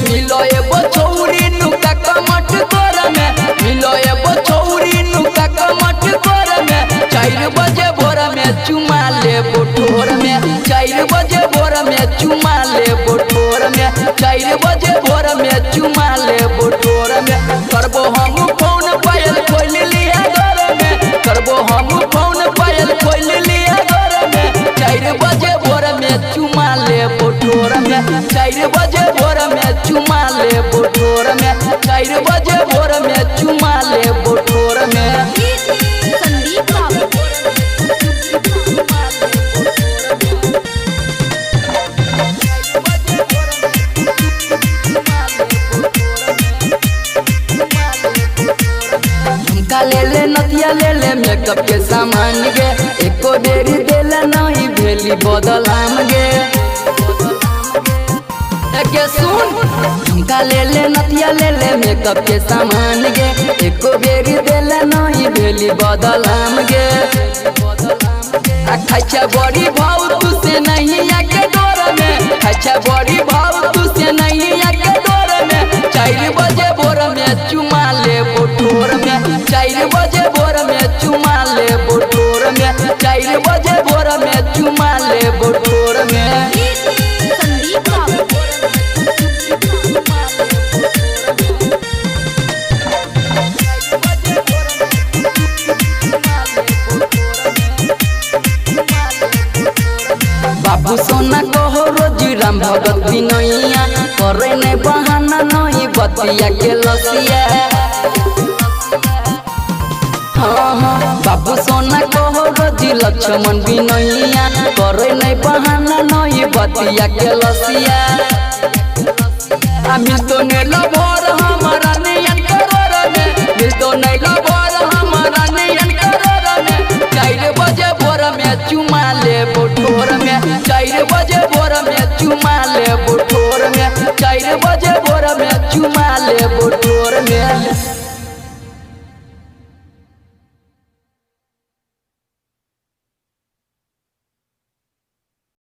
मिलो एगो छौरी नुका कमट गोर में, मिलो एगो छौरी नुका कमट गोर में। 4 बजे भोर में चुमा ले बोठोर में, 4 बजे भोर में चुमा ले बोठोर में, 4 बजे भोर में चुमा ले बोठोर में। करबो हम फोन पायल खोल लिया घर में, करबो हम फोन पायल खोल लिया घर में। 4 बजे भोर में चुमा ले बोठोर में, 4 बजे भोर में चुमा ले बोठोर में, 4 बजे भोर में चुमा ले बोठोर में। संदीप बाबू। झुमका ले ले नथिया ले ले मेकअप के सामान गे, एको बेरी देला नहीं भेली बदलाम गे। एके सुन, झुमका ले ले नथिया ले ले मेकअप के सामान गे, एको बेरी देला नहीं भेली बदलाम गे। आ खाइछा बड़ी भाव तू से नहीं आके डोर में, खाइछा बड़ी भाव तू से नहीं आके डोर में। 4 बजे भोर में चुमा ले बोठोर में, 4 बजे भोर में चुमा ले बोठोर में, 4 बजे भोर में चुमा ले बोठोर में। संदीप बाबू। बाबू सोना कहो रोजी राम भगत बिनैया, करे नहीं बहाना नहीं बतिया के लसिया। हाँ हाँ, बाबू सोना कहो रोजी लक्ष्मण बिनैया, करे नहीं बहाना नहीं बतिया के लसिया। आ मिल तो नहीं लभर हमारा नयन करोर में, मिल तो नहीं लभर हमारा नयन करोर में। 4 बजे भोर में चुमा ले बोठोर में, 4 बजे भोर में चुमा ले बोठोर में, 4 बजे भोर में चुमा ले बोठोर में।